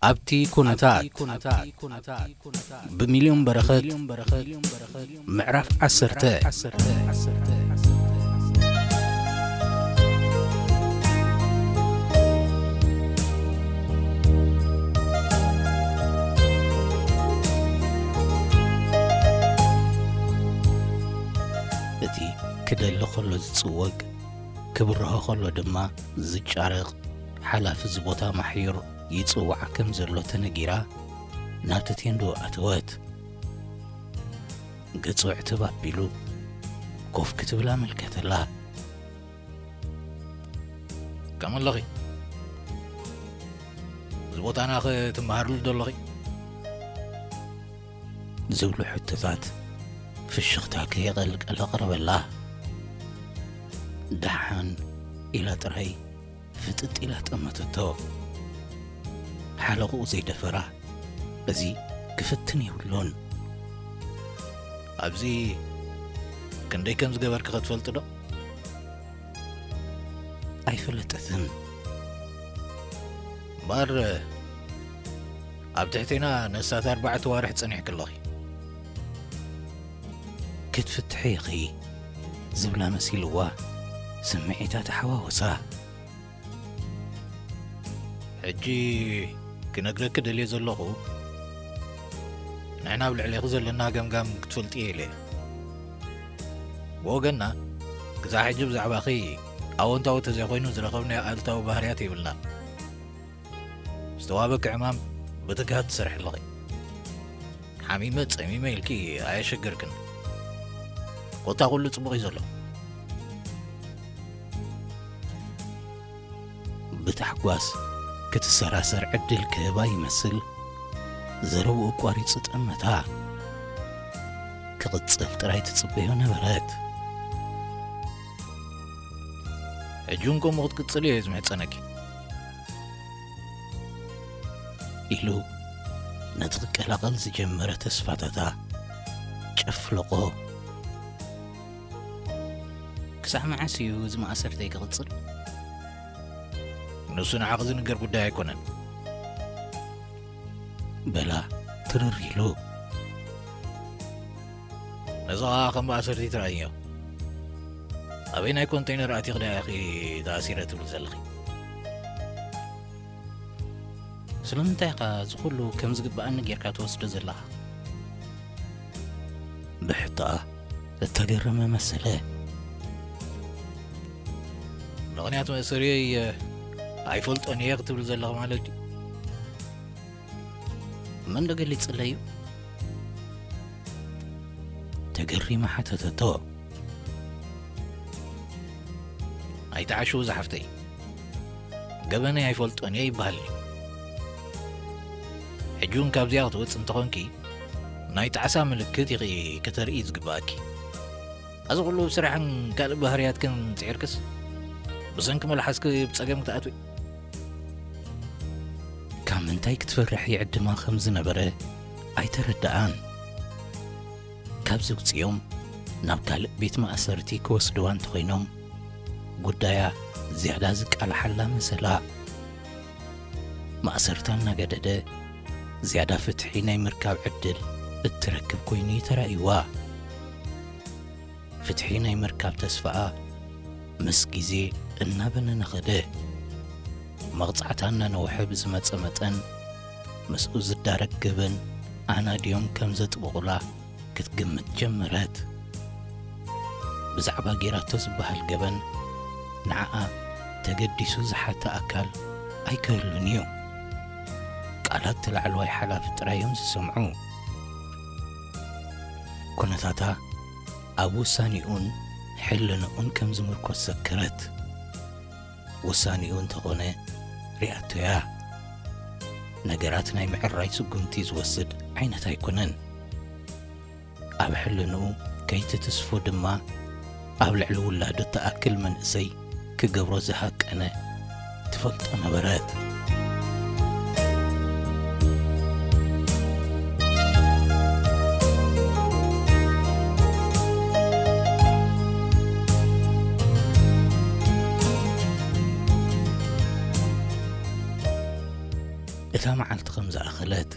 ኣብቲ ኩነታት ብሚልዮን በረኸት ምዕራፍ ዓሰርተ። እቲ ክደሊ ከሎ ዝጽወግ፣ ክብርሆ ከሎ ድማ ዝጫረቕ ሓላፊ እዚ ቦታ ማሕዩር ይጽዋዕ ከም ዘሎ ተነጊራ ናብቲ ቴንዶ ኣተወት። ገጹ ዕትብ ኣቢሉ ኮፍ ክትብል ኣመልከተላ። "ከም ኣለኺ? እዚ ቦታና ኸ ትመሃርሉ ዶ ኣለኺ?" ዝብሉ ሕቶታት ፍሽኽታ ከየቐልቀለ ቀረበላ። ደሓን ኢላ ጥራይ ፍጥጥ ኢላ ጠመተቶ። ሓለቕኡ ዘይደፈራ እዚ ክፍትን የብሉን። "ኣብዚ ክንደይ ከም ዝገበርኪ ኸ ትፈልጢ ዶ?" ኣይፈለጠትን። "እምበኣር ኣብ ትሕቴና ነሳት ኣርባዕተ ዋርሕ ጸኒሕኪ ኣለኺ። ክትፍትሒ ኢኺ" ዝብላ መሲልዋ ስምዒታ ተሓዋወሳ። "ሕጂ ክነግረኪ ደልየ ዘለኹ፣ ንሕና ኣብ ልዕሌኺ ዘለና ገምጋም ክትፈልጢ እየ ኢለ። ብወገንና፣ ክሳዕ ሕጂ ብዛዕባኺ ኣወንታዊ ተዘይኮይኑ ዝረኸብናዮ ኣሉታዊ ባህርያት የብልናን። ዝተዋህበኪ ዕማም ብትግሃት ትሰርሒ ኣለኺ። ሓሚመ ጸሚመ ኢልኪ ኣየሸግርክን። ኮታ ኩሉ ጽቡቕ እዩ ዘሎ." ብታሕጓስ ክትሰራሰር ዕድል ክህባ ይመስል፣ ዘረብኡ ኣቋሪጹ ጠመታ። ክቕጽል ጥራይ ትጽበዮ ነበረት። "ሕጂ እውን ከምኡ ክትቅጽል እየ ዝምሕጸነኪ" ኢሉ ነቲ ክቀላቐል ዝጀመረ ተስፋታታ ጨፍለቖ። "ክሳዕ መዓስ እዩ እዚ ማእሰርተይ ክቕጽል?" "ንሱ ንዓኺ ዝንገር ጉዳይ ኣይኮነን" በላ ትርር ኢሉ። "ነዚ ኸኣ ከም ማእሰርቲ ትረኣዮ። ኣበይ ናይ ኮንተይነር ኣቲኺ ደኣ ኢኺ ተኣሲረ ትብል ዘለኺ?" "ስለምንታይ ኢኻ እዚ ኩሉ ከም ዝግብኣኒ ጌርካ ትወስዶ ዘለኻ?" ብሕቶኣ እተገረመ መሰለ። "ምኽንያት መእሰሪየይ ኣይፈልጦን እየ ክትብል ዘለኻ ማለት ድዩ?" "መን ዶ ገሊጽለይ እዩ?" ተገሪማ ሓተተቶ። "ኣይትዓሽው ዝሓፍተይ፣ ገበነይ ኣይፈልጦን እየ ይበሃል እዩ። ሕጂ እውን ካብዚኣ ክትወጽእ እንተኾንኪ፣ ናይ ጣዕሳ ምልክት ኢኺ ከተርኢ ዝግብኣኪ። እዚ ኩሉ ብስራሕን ካልእ ባህርያትክን ጽዒርክስ፣ ብሰንኪ መልሓስኪ ብጸገም ክትኣትዊ?" ካብ ምንታይ ክትፈርሕ ይዕድማ ከም ዝነበረ ኣይተረድኣን። ካብ ዘውጽኦም ናብ ካልእ ቤት ማእሰርቲ ክወስድዋ እንተኾይኖም፣ ጉዳያ ዝያዳ ዝቃልሓላ መሰላ። ማእሰርታ እናገደደ ዝያዳ ፍትሒ ናይ ምርካብ ዕድል እትረክብ ኮይኑ እዩ ተራእይዋ። ፍትሒ ናይ ምርካብ ተስፋኣ ምስ ግዜ እናበነነ ኸደ። መቕጻዕታ እናነውሐ ብዝመጸ መጠን፣ ምስኡ ዝዳረግ ገበን ኣናድዮም ከም ዘጥብቑላ ክትግምት ጀመረት። ብዛዕባ ጌራቶ ዝበሃል ገበን ንዓኣ ተገዲሱ ዝሓተ ኣካል ኣይክህሉን እዩ። ቃላት እቲ ላዕለዋይ ሓላፊ ጥራይ እዮም ዝሰምዑ። ኩነታታ ኣብ ውሳኔኡን ሕልንኡን ከም ዝምርኮስ ዘከረት። ውሳኔኡ እንተኾነ ሪኣቶያ። ነገራት ናይ ምዕራይ ስጉምቲ ዝወስድ ዓይነት ኣይኮነን። ኣብ ሕልንኡ ከይትትስፎ ድማ ኣብ ልዕሊ ውላዱ እትኣክል መንእሰይ ክገብሮ ዝሃቀነ ትፈልጦ ነበረት። እቲ እታ መዓልቲ ከም ዝኣኸለት፣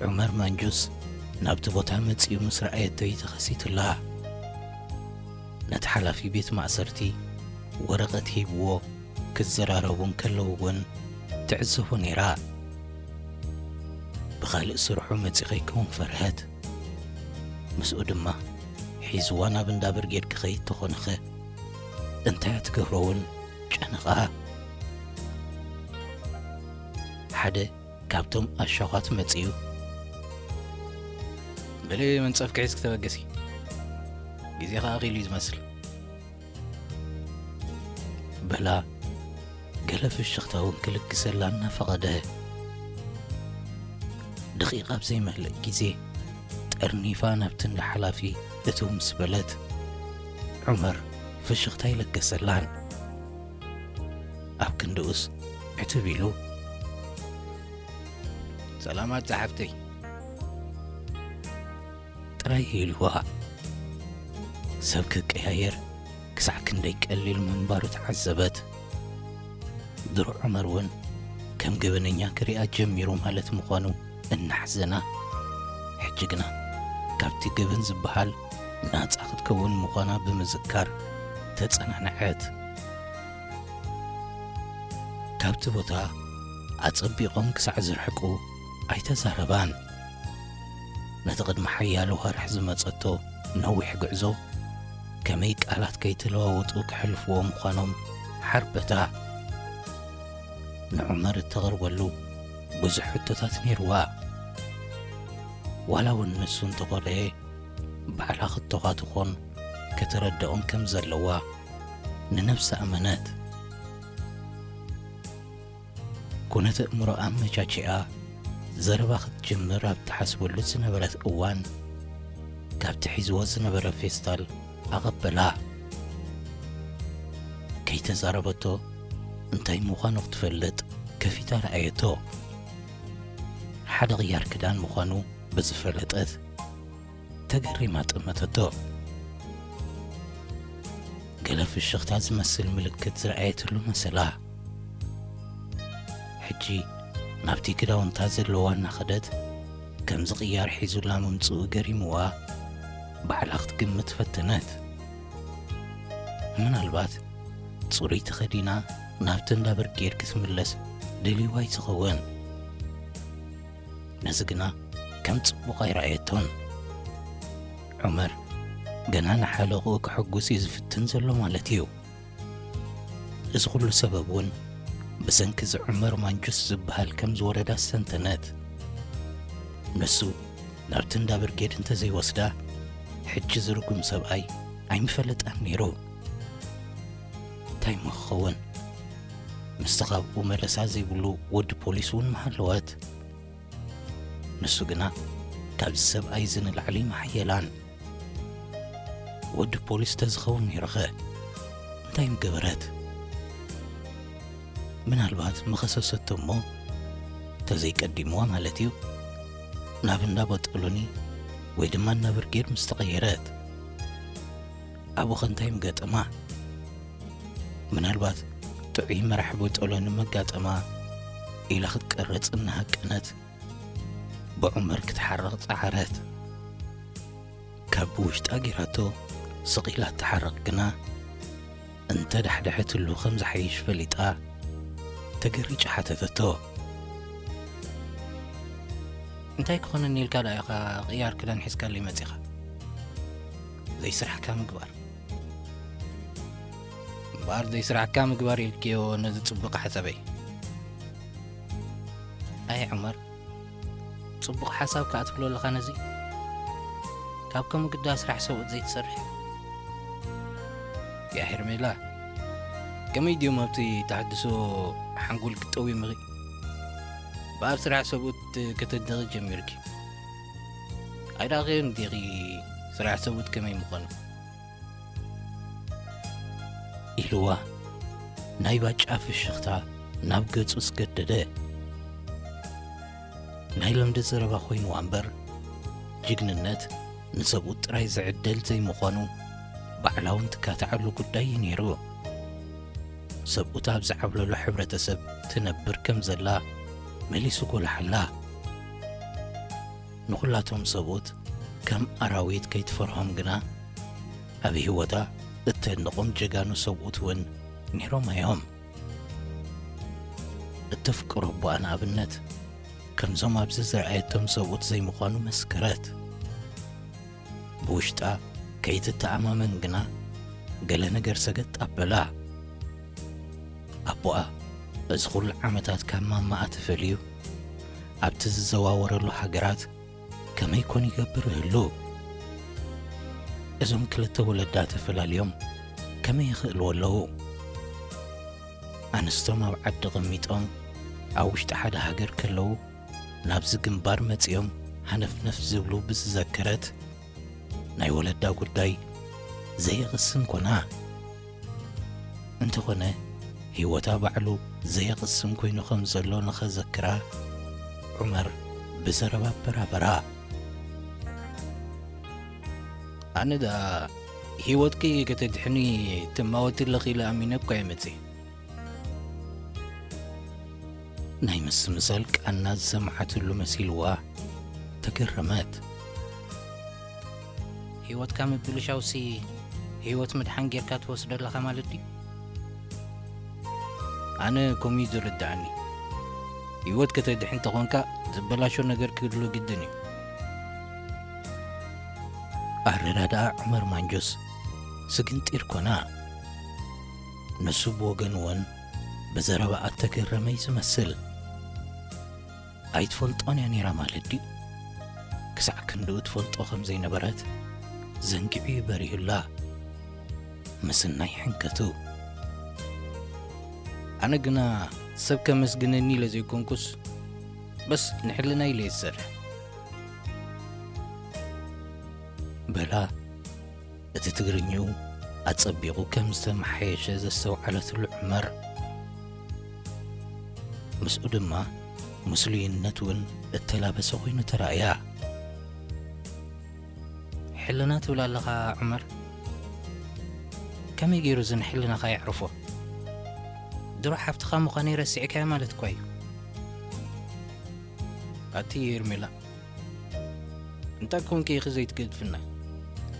ዑመር ማንጁስ ናብቲ ቦታ መጺኡ ምስ ረኣየቶ እዩ ተኸሲቱላ። ነቲ ሓላፊ ቤት ማእሰርቲ ወረቐት ሂብዎ ክዘራረቡ እንከለዉ እውን ትዕዘቦ ነይራ። ብኻልእ ስርሑ መጺኡ ከይከውን ፈርሀት። ምስኡ ድማ ሒዝዋ ናብ እንዳ ብርጌድ ክኸይድ ተኾነኸ። እንታይ እያ ትገብሮ እውን ጨነቓ። ሓደ ካብቶም ኣሻዃት መጺኡ፣ "በሊ መንጸፍኪ ሒዝኪ ተበገሲ፣ ግዜኻ ኣኺሉ እዩ ዝመስል" በላ፣ ገለ ፍሽኽታ እውን ክልግሰላ እናፈቐደ። ደቂቕ ኣብ ዘይመልእ ግዜ ጠርኒፋ ናብቲ እንዳ ሓላፊ እትው ምስ በለት፣ ዑመር ፍሽኽታ ኣይለገሰላን። ኣብ ክንድኡስ ዕትብ ኢሉ፣ "ሰላማት ጸሓፍተይ" ጥራይ ኢልዋ። ሰብ ክቀያየር ክሳዕ ክንደይ ቀሊል ምንባሩ ተዓዘበት። ድሮ ዑመር እውን ከም ገበነኛ ክሪኣ ጀሚሩ ማለት ምዃኑ እናሕዘና፣ ሕጂ ግና ካብቲ ገበን ዝበሃል ናጻ ክትከውን ምዃና ብምዝካር ተጸናንዐት። ካብቲ ቦታ ኣጸቢቖም ክሳዕ ዝርሕቁ ኣይተዛረባን። ነቲ ቅድሚ ሓያሎ ኣዋርሕ ዝመጸቶ ነዊሕ ጉዕዞ ከመይ ቃላት ከይተለዋወጡ ክሕልፍዎ ምዃኖም ሓርበታ። ንዑመር እተቕርበሉ ብዙሕ ሕቶታት ነይርዋ። ዋላ እውን ንሱ እንተኾረየ፣ ባዕላ ክትተዃትኾን ከተረድኦም ከም ዘለዋ ንነብሳ ኣመነት። ኩነት ኣእምሮ ኣመቻችኣ ዘረባ ክትጅምር ኣብ ትሓስበሉ ዝነበረት እዋን፣ ካብቲ ሒዝዎ ዝነበረ ፌስታል ኣቐበላ። ከይተዛረበቶ እንታይ ምዃኑ ክትፈልጥ ከፊታ ረኣየቶ። ሓደ ቅያር ክዳን ምዃኑ ብዝፈለጠት፣ ተገሪማ ጠመተቶ። ገለ ፍሽኽታ ዝመስል ምልክት ዝረኣየትሉ መሰላ። ሕጂ ናብቲ ክዳውንታ ዘለዋ እናኸደት፣ ከምዚ ቅያር ሒዙላ ምምጽኡ ገሪምዋ፣ ባዕላ ክትግምት ፈተነት። ምናልባት ጽሩይ ተኸዲና ናብቲ እንዳ ብርጌድ ክትምለስ ደልይዋ ይትኸውን። ነዚ ግና ከም ጽቡቕ ኣይረኣየቶን። ዑመር ገና ንሓለቕኡ ከሐጉስ እዩ ዝፍትን ዘሎ ማለት እዩ። እዚ ኩሉ ሰበብ እውን ብሰንኪ እዚ ዑመር ማንጁስ ዝበሃል ከም ዝወረዳ ኣስተንተነት። ንሱ ናብቲ እንዳ ብርጌድ እንተዘይወስዳ፣ ሕጂ ዝርጉም ሰብኣይ ኣይምፈለጣን ነይሩ። እንታይ እሞ ክኸውን? ምስቲ ካብኡ መለሳ ዘይብሉ ወዲ ፖሊስ እውን ምሃለወት። ንሱ ግና ካብዚ ሰብኣይ እዚ ንላዕሊ መሓየላን። ወዲ ፖሊስ ተዝኸውን ነይሩኸ እንታይ ምገበረት? ምናልባት ምኸሰሰቶ እሞ ተዘይቀዲምዋ ማለት እዩ፣ ናብ እንዳ ቦጦሎኒ ወይ ድማ ናብ ብርጌድ ምስ ተቐየረት። ኣብኡኸ እንታይ ምገጠማ? ምናልባት ጥዑይ መራሕ ቦጦሎኒ መጋጠማ ኢላ ክትቀርጽ እናሃቀነት ብዑመር ክትሓርቕ ጸዓረት። ካብ ብውሽጣ ጌራቶ ስቕ ኢላ እትሓርቕ ግና፣ እንተ ዳሕደሐትሉ ከም ዝሓይሽ ፈሊጣ፣ ተገሪጫ ሓተተቶ። "እንታይ ክኾነኒ ኢልካ ደኣ ኢኻ ቅያር ክዳን ሒዝካለይ መጺኻ? ዘይስራሕካ ምግባር። እምበኣር ዘይስራሕካ ምግባር ኢልክዮ ነዚ ጽቡቕ ሓሳበይ?" ኣይ ዑመር፣ ጽቡቕ ሓሳብ ከኣ ትብሎ ኣለኻ ነዚ? ካብ ከምኡ ግዳ ስራሕ ሰብኡት ዘይትሰርሕ? ያ ሄርሜላ፣ ከመይ ድዮም ኣብቲ ተሃድሶ ሓንጎል ክትጠውይምኺ? እምበኣር ስራሕ ሰብኡት ከተድንቒ ጀሚርኪ። ኣይረኣኽዮን ዲኺ ስራሕ ሰብኡት ከመይ ምዃኑ? ኢልዋ ናይ ባጫ ፍሽኽታ ናብ ገጹ ኣስገደደ። ናይ ልምዲ ዘረባ ኮይንዋ እምበር፣ ጅግንነት ንሰብኡት ጥራይ ዝዕደል ዘይምዃኑ ባዕላ እውን ትካትዓሉ ጉዳይ እዩ ነይሩ። ሰብኡት ኣብ ዝዓብለሎ ሕብረተሰብ ትነብር ከም ዘላ መሊሱ ጎልሓላ። ንኹላቶም ሰብኡት ከም ኣራዊት ከይትፈርሆም ግና፣ ኣብ ህይወታ እተድንቖም ጀጋኑ ሰብኡት እውን ነይሮማ እዮም። እተፍቅሮ ኣቦኣ ንኣብነት፣ ከምዞም ኣብዚ ዝረኣየቶም ሰብኡት ዘይምዃኑ መስከረት። ብውሽጣ ከይትተኣማመን ግና፣ ገለ ነገር ሰገጥ ኣበላ። ኣቦኣ እዚ ኹሉ ዓመታት ካብ ማማኣ ተፈልዩ፣ ኣብቲ ዝዘዋወረሉ ሃገራት ከመይ ኮን ይገብር ይህሉ? እዞም ክልተ ወለዳ ተፈላልዮም ከመይ ይኽእልዎ ኣለዉ? ኣንስቶም ኣብ ዓዲ ቐሚጦም ኣብ ውሽጢ ሓደ ሃገር ከለዉ ናብዚ ግንባር መጺኦም ሃነፍነፍ ዝብሉ ብዝዘከረት ናይ ወለዳ ጉዳይ ዘየቕስን ኮና። እንተኾነ ህይወታ ባዕሉ ዘየቕስን ኮይኑ ከም ዘሎ ንኸዘክራ ዑመር ብዘረባ ኣበራበራ። ኣነ ደኣ ህይወትኪ ከተድሕኒ ትማወቲ ኣለኺ ኢለ ኣሚነ እኳ እየ መጺእ። ናይ ምስምሳል ቃና ዝሰምዓትሉ መሲልዋ ተገረመት። ህይወትካ ምብልሻውሲ ህይወት ምድሓን ጌርካ ትወስዶ ኣለኻ ማለት ድዩ? ኣነ ከምኡ እዩ ዝርድኣኒ። ህይወት ከተድሕን ተኾንካ ዝበላሾ ነገር ክህሉ ግድን እዩ። ኣረዳድኣ ዑመር ማንጆስ ስግንጢር ኮና። ንሱ ብወገኑ እውን ብዘረባኣ እተገረመ እዩ ዝመስል። ኣይትፈልጦን እያ ነይራ ማለት ድዩ? ክሳዕ ክንድኡ ትፈልጦ ከም ዘይነበረት ዘንጊዑ እዩ በሪሁላ። ምስናይ ሕንከቱ። ኣነ ግና ሰብ ከመስግነኒ ኢለ ዘይኮንኩስ፣ በስ ንሕልና ኢለ እየ ዝሰርሕ። በላ እቲ ትግርኝኡ ኣጸቢቑ ከም ዝተመሓየሸ ዘስተውዓለትሉ ዑመር፣ ምስኡ ድማ ምስሉይነት እውን እተላበሰ ኮይኑ ተራእያ። ሕልና ትብል ኣለኻ ዑመር? ከመይ ገይሩ እዚ ንሕልናኻ የዕርፎ? ድሮ ሓፍትኻ ምዃነይ ረሲዕካዮ ማለት እኳ እዩ። ኣቲ ሄርሜላ፣ እንታይ ኮንኪ ኢኺ ዘይትገድፍና?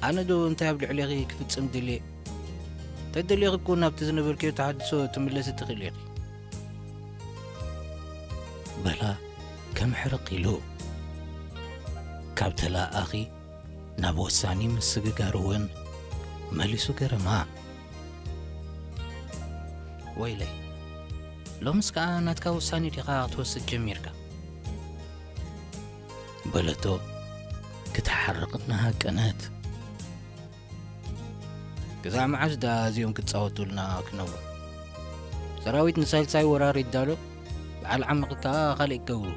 ኣነ ዶ እንታይ ኣብ ልዕሌኺ ክፍጽም ደልየ? ተደልዮኺ እኮ ናብቲ ዝነበርክዮ ተሃድሶ ትምለሲ ትኽእሊ ኢኺ። በላ ከም ሕርቕ ኢሉ። ካብ ተለኣኣኺ ናብ ወሳኒ ምስግጋር እውን መሊሱ ገረማ። ወይለይ፣ ሎምስ ከኣ ናትካ ውሳኔ ዲኻ ክትወስድ ጀሚርካ? በለቶ ክትሓርቕ እናሃቀነት። ክሳዕ መዓስ ደኣ እዚኦም ክጻወቱልና ክነብሩ? ሰራዊት ንሳልሳይ ወራር ይዳሎ፣ በዓል ዓሚ ክልተ ከኣ ካልእ ይገብሩ።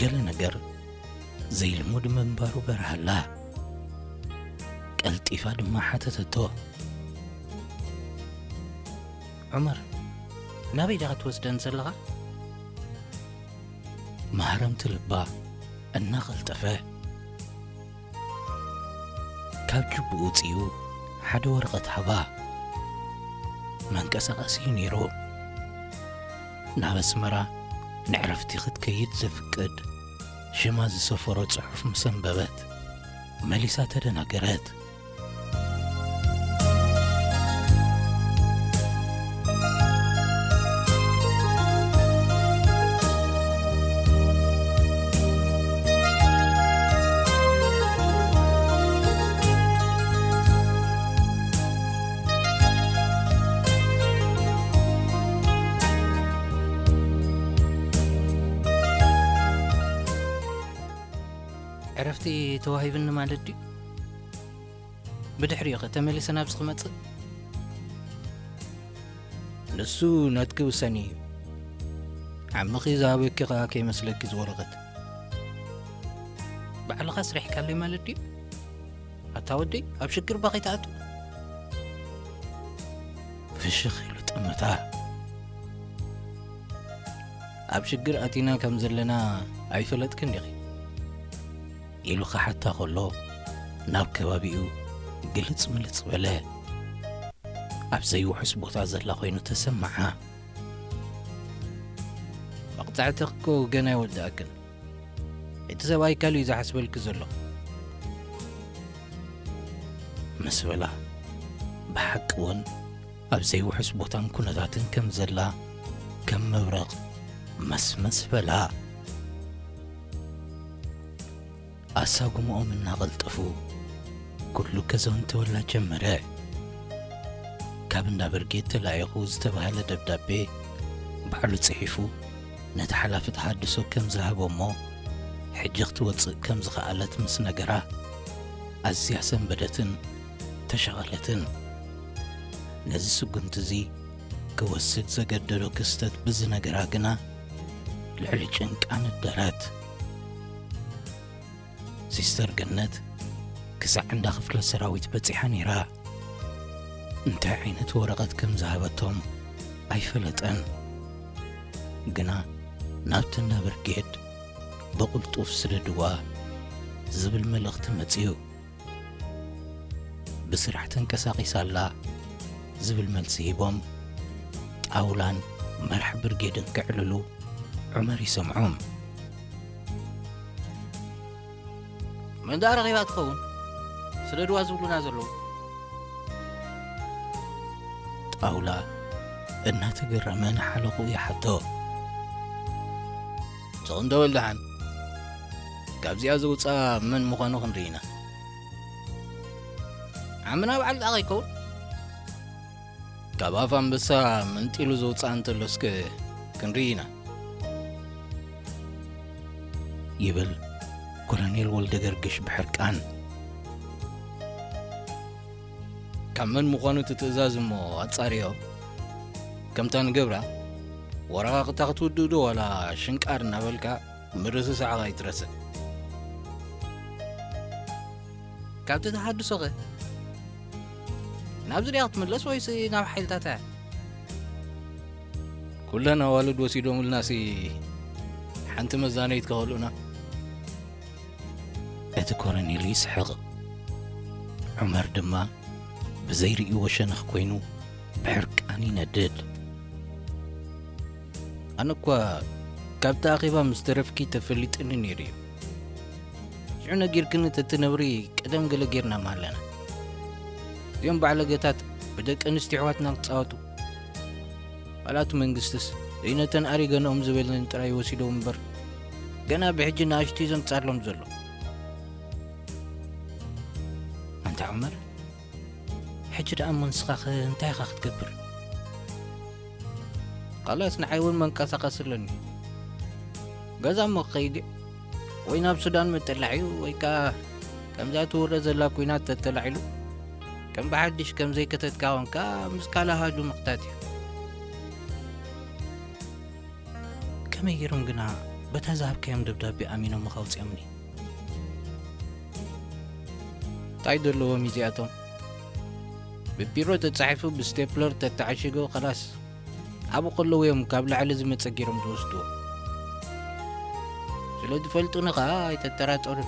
ገለ ነገር ዘይልሙድ ምንባሩ በርሃላ። ቀልጢፋ ድማ ሓተተቶ። ዑመር፣ ናበይ ዲኻ ትወስደን ዘለኻ? ማህረምቲ ልባ እናቐልጠፈ ካብ ጅቡኡ ውፅዩ ሓደ ወረቐት ሃባ። መንቀሳቐሲ እዩ ነይሩ። ናብ ኣስመራ ንዕረፍቲ ክትከይድ ዘፍቅድ ሽማ ዝሰፈሮ ጽሑፍ ምስ ኣንበበት፣ መሊሳ ተደናገረት። ዕረፍቲ ተዋሂብኒ ማለት ድዩ? ብድሕሪኡ ኸ ተመሊሰ ናብዚ ክመጽእ? ንሱ ናትኪ ውሳኔ እዩ። ዓምኺ ዝሃበኪ ኸኣ ከይመስለኪ ዝወረቐት። ባዕልኻ ስሪሕካለይ ማለት ድዩ? ኣታ ወደይ፣ ኣብ ሽግር እባ ከይትኣቱ። ፍሽኽ ኢሉ ጠመታ። ኣብ ሽግር ኣቲና ከም ዘለና ኣይፈለጥክን ዲኺ? ኢሉ ክሓታ ከሎ፣ ናብ ከባቢኡ ግልጽ ምልጽ በለ። ኣብ ዘይውሑስ ቦታ ዘላ ኮይኑ ተሰምዓ። መቕጻዕትኺ እኮ ገና ኣይወዳእክን። እቲ ሰብኣይ ካልእ እዩ ዝሓስበልኪ ዘሎ። ምስ በላ፣ ብሓቂ እውን ኣብ ዘይውሑስ ቦታን ኩነታትን ከም ዘላ ከም መብረቕ መስመስ በላ። ኣሳጉምኦም እናቐልጠፉ ኩሉ ከዘንተወላ ጀመረ። ካብ እንዳ ብርጌድ ተላኢኹ ዝተባህለ ደብዳቤ ባዕሉ ጽሒፉ ነቲ ሓላፊ ተሃድሶ ከም ዝሃቦ እሞ፣ ሕጂ ክትወጽእ ከም ዝኸኣለት ምስ ነገራ፣ ኣዝያ ሰንበደትን ተሸቐለትን። ነዚ ስጉምቲ እዚ ክወስድ ዘገደዶ ክስተት ብዝነገራ ግና፣ ልዕሊ ጭንቃ ነደረት። ሲስተር ገነት ክሳዕ እንዳ ክፍለ ሰራዊት በጺሓ ነይራ። እንታይ ዓይነት ወረቐት ከም ዝሃበቶም ኣይፈለጠን። ግና ናብቲ እንዳ ብርጌድ ብቕልጡፍ ስደድዋ ዝብል መልእኽቲ መጺኡ። ብስራሕ ተንቀሳቒሳ ኣላ ዝብል መልሲ ሂቦም፣ ጣውላን መራሕ ብርጌድን ከዕልሉ ዑመር ይሰምዖም። መን ደኣ ረኺባ ትኸውን? ስደድዋ ዝብሉና ዘለዉ። ጣውላ እናተገረመ ንሓለቑኡ ይሓቶ። ስቕ እንዶ በል ደሓን፣ ካብዚኣ ዘውፅኣ መን ምዃኑ ክንርኢ ኢና። ዓምና በዓል ደኣ ከይከውን? ካብ ኣፍ ኣንበሳ መንጢሉ ዘውፅኣ እንተሎ እስከ ክንርኢ ኢና። ይብል ኮሎኔል ወልደ ገርግሽ ብሕርቃን። ካብ መን ምዃኑ እቲ ትእዛዝ እሞ ኣጻርዮ። ከምታ ንገብራ፣ ወረቓቕታ ክትውድእ ዶ ዋላ ሽንቃር እናበልካ ምርስሳዕኻ ኣይትረስዕ። ካብቲ ተሃድሶኸ ናብዚ ድያ ክትምለስ ወይስ ናብ ሓይልታታ? ኩለን ኣዋልድ ወሲዶምልናሲ ሓንቲ መዛነይት ከኸልኡና። እቲ ኮረኔል ይስሕቕ። ዑመር ድማ ብዘይርእይዎ ሸነኽ ኮይኑ ብሕርቃን ይነድድ። ኣነ እኳ ካብቲ ኣኼባ ምስ ተረፍኪ ተፈሊጥኒ ነይሩ እዩ። ሽዑ ነጊርክኒ ተትነብሪ ቀደም ገለ ጌርና ምሃለና። እዚኦም ባዕለገታት ብደቂ ኣንስትዮ ኣሕዋትና ክጻወቱ። ካልኣት መንግስትስ ዘይነተን ኣሪገንኦም ዝበለን ጥራይ ወሲዶም እምበር፣ ገና ብሕጂ ንኣሽቱ እዩ ዘንጻሎም ዘሎ። ኣንታ ዑመር፣ ሕጂ ደኣ እሞ ንስኻኸ እንታይ ኢኻ ክትገብር? ኻላስ ንዓይ እውን መንቀሳቐሲ ኣለኒ። ገዛ እሞ ክኸይድ እየ። ወይ ናብ ሱዳን መጠላዕዩ ወይ ከኣ ከምዛ ትውረ ዘላ ኲናት ተተላዒሉ ከም ብሓድሽ ከም ዘይከተትካ ኾንካ ምስ ካልእ ኣሃዱ ምኽታት እዩ። ከመይ ገይሮም ግና በታ ዝሃብካዮም ደብዳቤ ኣሚኖምኻ ኣውጺኦምኒ? እንታይ ዘለዎም እዚኣቶም? ብቢሮ ተጻሒፉ ብስቴፕለር ተተዓሺጉ ኸላስ ኣብኡ ከለዉ እዮም ካብ ላዕሊ ዝመጸ ገይሮም ዝወስድዎ። ስለ ዝፈልጡኒ ኸኣ ኣይተጠራጠሩ።